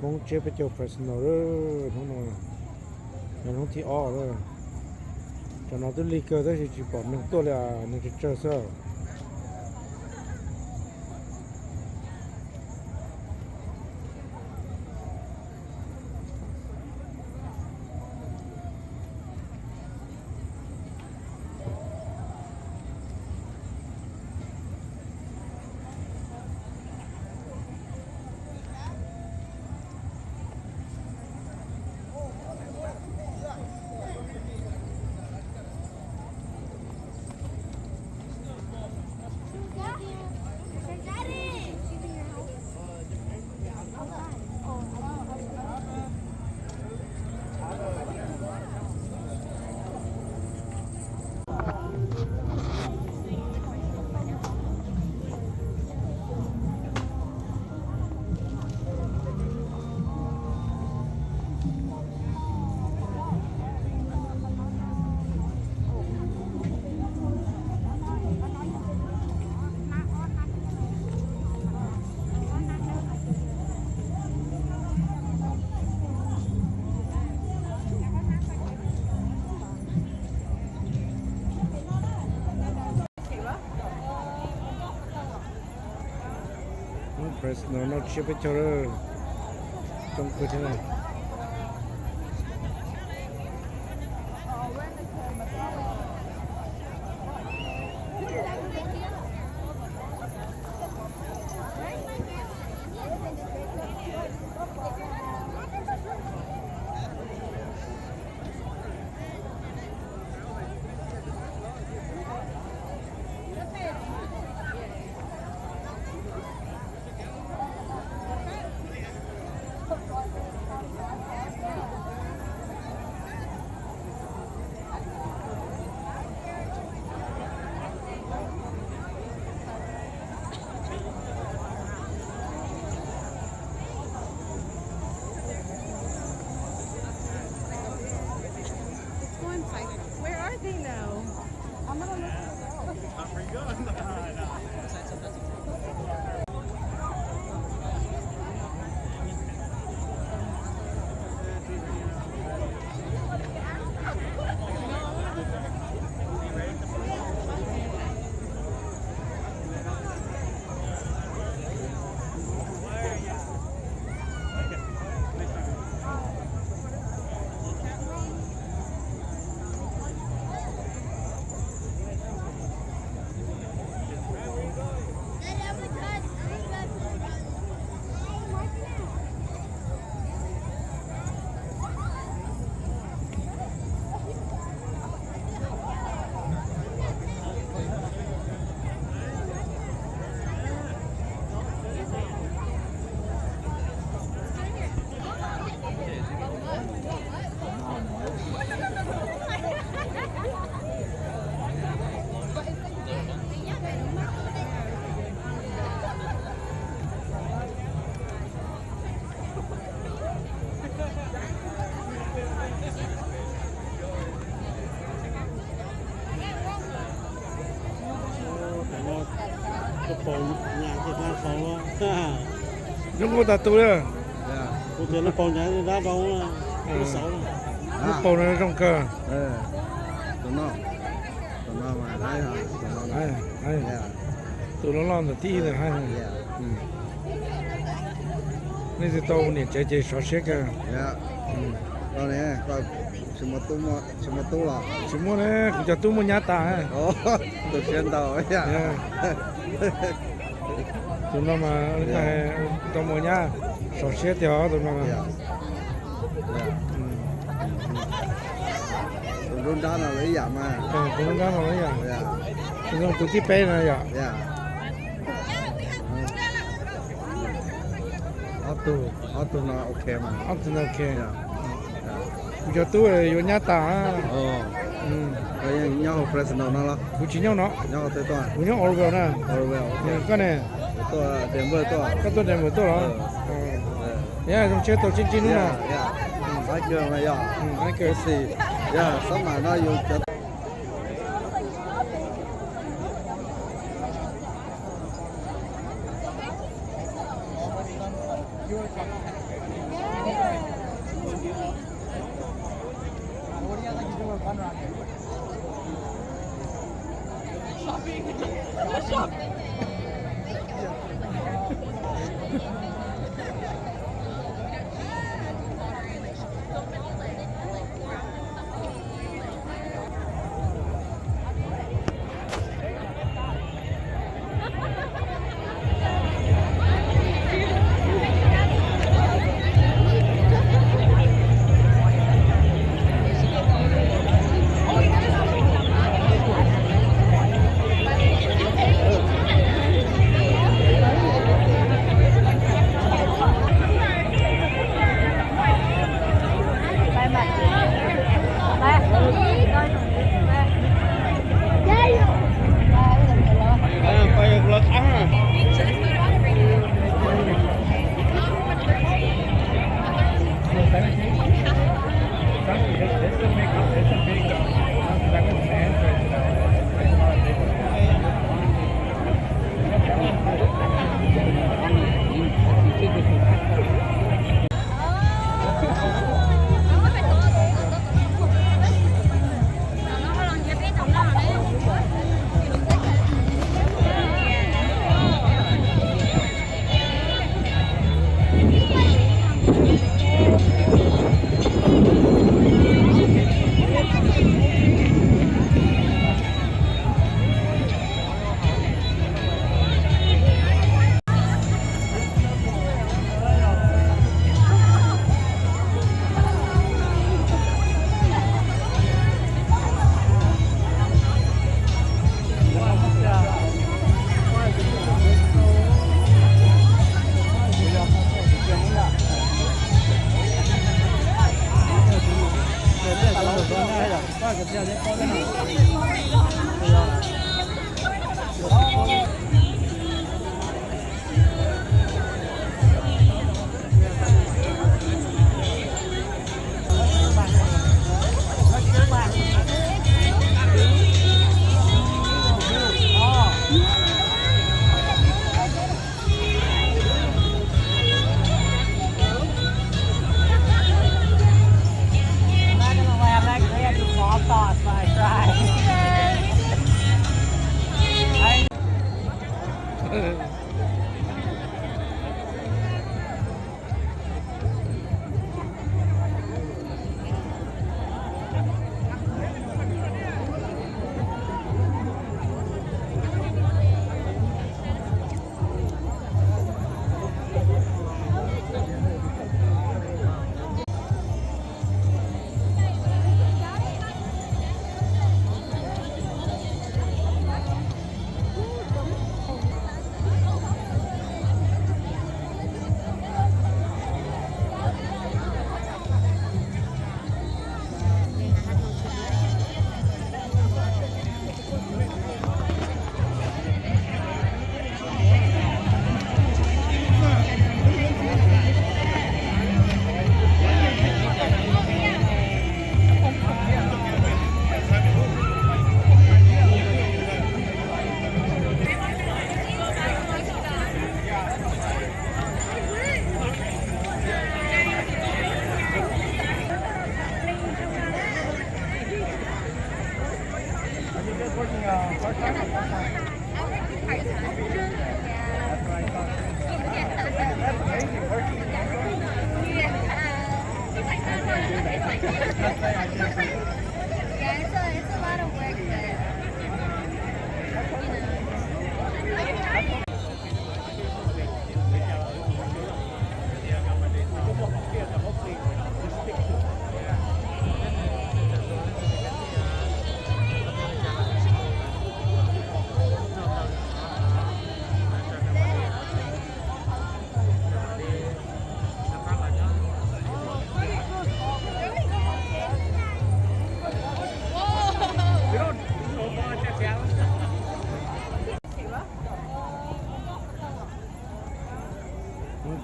Hmoob tsiab peb caug Fresno lawm, hnub no yog hnub thib ob lawm. Cov no twb lig kawg tab sis tsis pom neeg tuaj li, neeg tsawg tsawg xwb. Fresno no tsiab peb caug lawm, coob kawg thiab. Zoo nkauj tas tus li. Lub paus no zoo kawg. Tus loj loj ntawm tib ntawm haib. Nej twb tau niam tsev ces sov siab kawg. Tsis muaj ne, kuv cov tub muaj nyab tas. Tus no mas tau muaj nyab, sov siab tiag tus no. Tus nruab nrab no ib yam, tus nruab nrab no ib yam. Tus no tus thib peb no yom. Ob tug, ob tug no ok mas. Ob tug no ok. Kuv cov tub yuav nyab tas. Nyob hauv Fresno no los? Kuv tsis nyob no. Kuv nyob Orwell na. Koj ne? Koj tuaj Denver tuaj los? Yog zoo siab tau sib ntsib hnub no. I'm not gonna lie, I'm actually at the small sauce, but I tried. I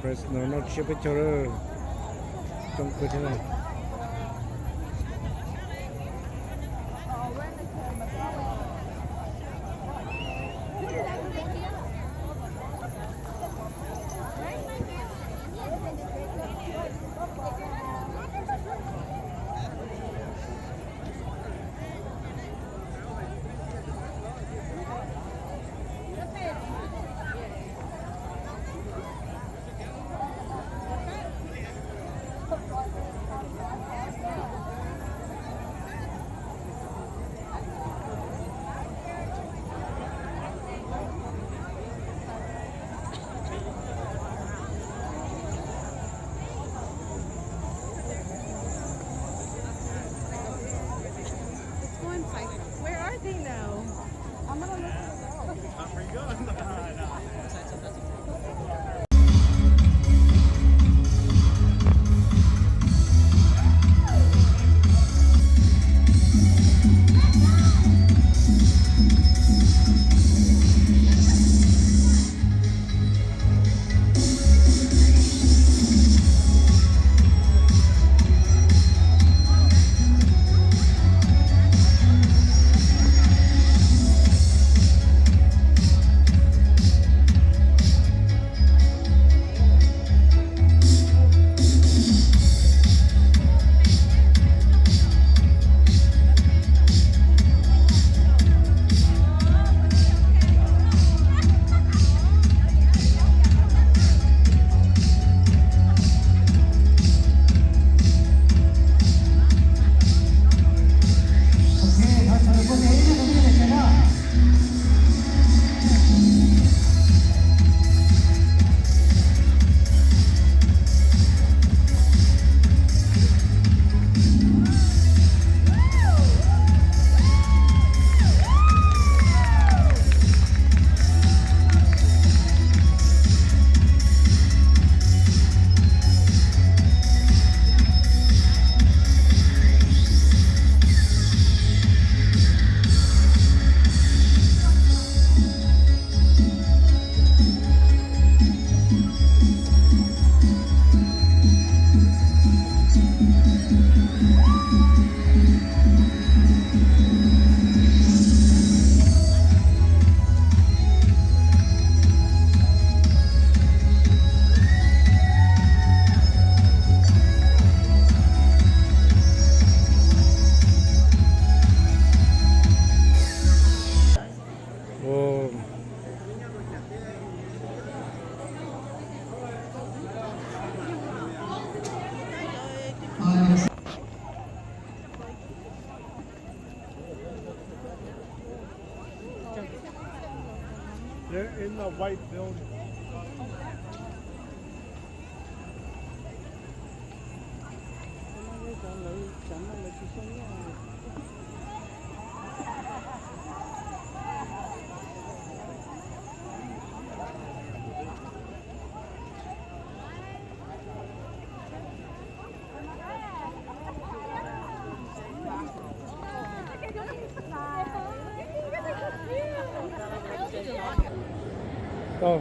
Fresno noj tsiab peb caug lawm, coob kawg thiab. White building. Tau,